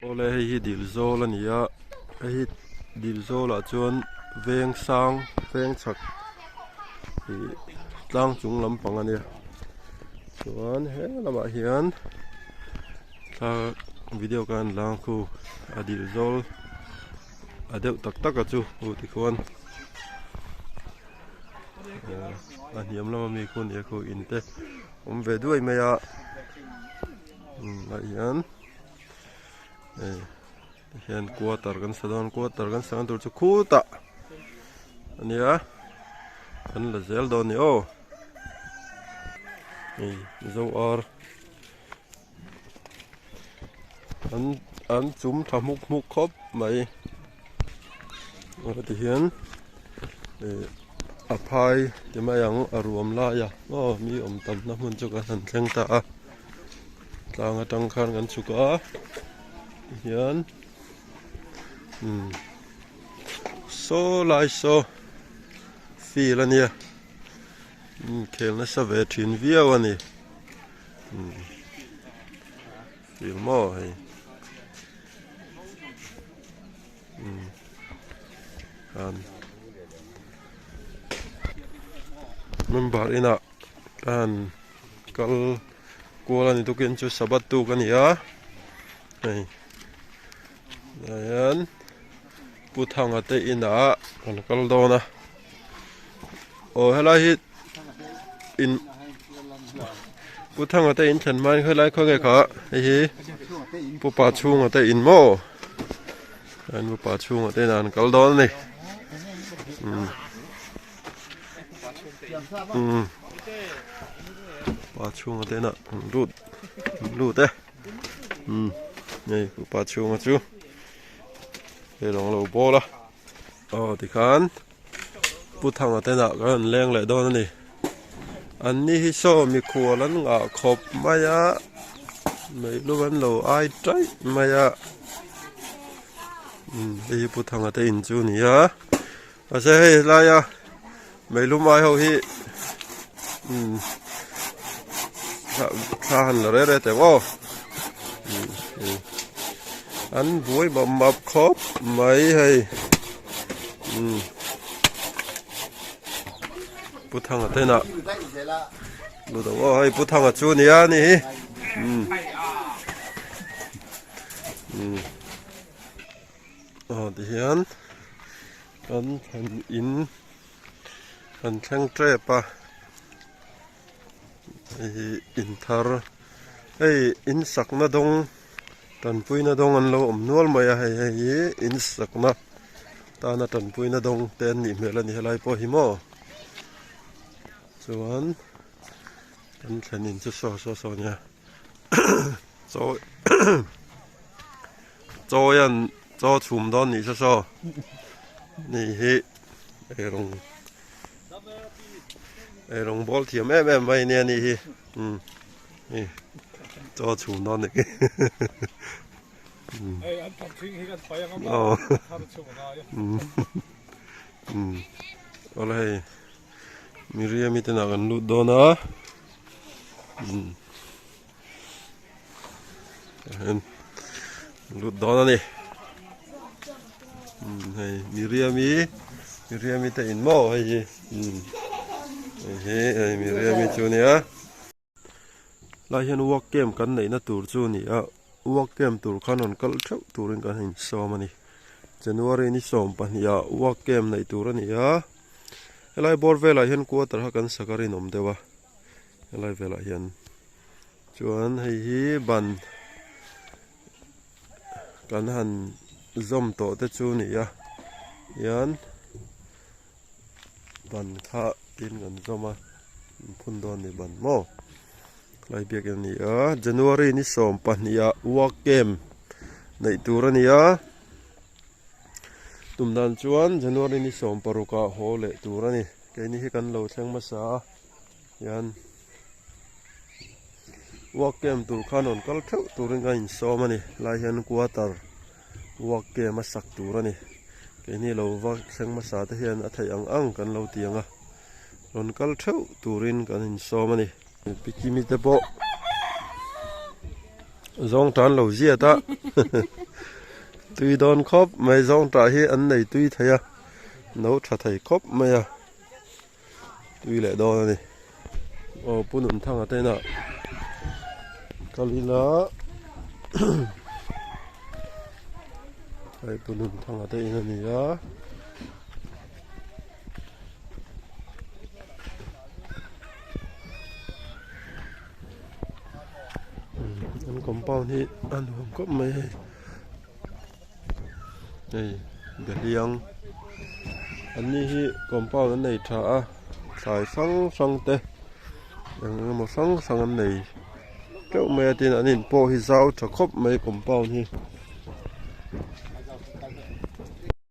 Awle hei hi dil zawl a ni a hei hi dil zawlah chuan veng sang veng chhak ih tlang chung lampang a nia chuan he lamah hian thla video ka en lang khu a dil zawl a deuh tak tak a chu hu tikhuan a hniam lama mi khu nia khu in te awm ve duai mai a umm ah hian. Hei tihian quarter kan sa dawn quarter kan sa tur chu khutah a nia kan la zel dawn a ni aw hei zo ar an an chum tha hmuk hmuk khawp mai tihian ih a phai ti mai ang a ruam lai a aw mi awm tamna hmun chu kan han thleng ta a. Tlang atang khan kan chhuk a tihian umm saw lai saw field a nia umm khel nasa ve thin viau a ni umm field maw hei umm khan member inah khan kal kual a ni tukin chu sabbath tuk a ni a hei ah hian pu thanga te inah kan kal dawn a aw helai hi in pu thanga te in thlen hmain helai khaw nge kha hei hi pu pa chhunga te in maw an pu pa chhunga te inah an kal dawn a ni umm. Umm pa chhunga te inah an lut an lut e umm hei pa chhunga chu hei lawng lo bawl a aw tikhan pu thanga te inah kan rawn leng leh dawn a ni an ni hi saw mikhual an ngah khawp mai a meilum an lo ai taih mai a umm hei hi pu thanga te in chu a ni a. Mahse hei helaia meilum ai ho hi umm thla han la reh reh teh aw umm an buai map map khawp mai hei umm Pu Thanga te inah lut ang aw hei Pu Thanga chu a nia ni hi umm umm. Aw tihian kan thlen in kan thleng tep a hei hi in thar hei in sakna dawng tanpuina dawng an lo awm nual mai a hei hei hi in sakna tana tanpuina dawng te an nih hmel a ni helai pawh hi maw chuan kan thlen in chu saw saw saw nia chaw Chaw hian chaw chhum dawn nih saw saw ni hi eirawng eirawng bawl thiam em em mai ania ni hi umm ni chaw chhum dawn nih hi aw umm awle hei Miriam-i te nah kan lut dawn a umm. Lut dawn a ni hei Miriam-i Miriam-i te in maw hei hi hei hi hei Miriam-i chu a nia lai hian work camp kan neihna tur chu a ni a work camp tur khan rawn kal theuh turin kan insawm a ni January ni 22 ah work camp neih tur a ni a helai bawr velah hian quarter kha kan sak a rinawm deuh a. Helai velah hian chuan hei hi ban kan han zawm tawh te chu a ni a hian ban kha tin kan zawm a phun dawn a ni ban maw helai biak a ni a January ni 22 ah work camp neih tur a ni a tum dan chuan January ni 16 ah haw leh tur a ni keini hi kan lo thleng hmasa a. Hian work camp tur khan rawn kal theuh turin ka insawm a ni helai hian quarter work camp a sak tur a ni keini lo va thleng hmasa te hian a theih ang ang kan lo ti ang a rawn kal theuh turin kan insawm a ni pikimi te pawh zawng tan lo ziat a. Tui dawn khawp mai zawngtah hi an nei tui thei a, no tha thei khawp mai a, tui leh dawn a ni. Aw Pu Nunthanga te inah kal ila hei Pu Nunthanga te in a ni a. An compound hi a nuam khawp mai hei hei behliang an ni hi compound an nei tha a thlai hrang hrang te eng eng emaw hrang hrang an nei teuh mai a tin an in pawh hi zau tha khawp mai compound hi.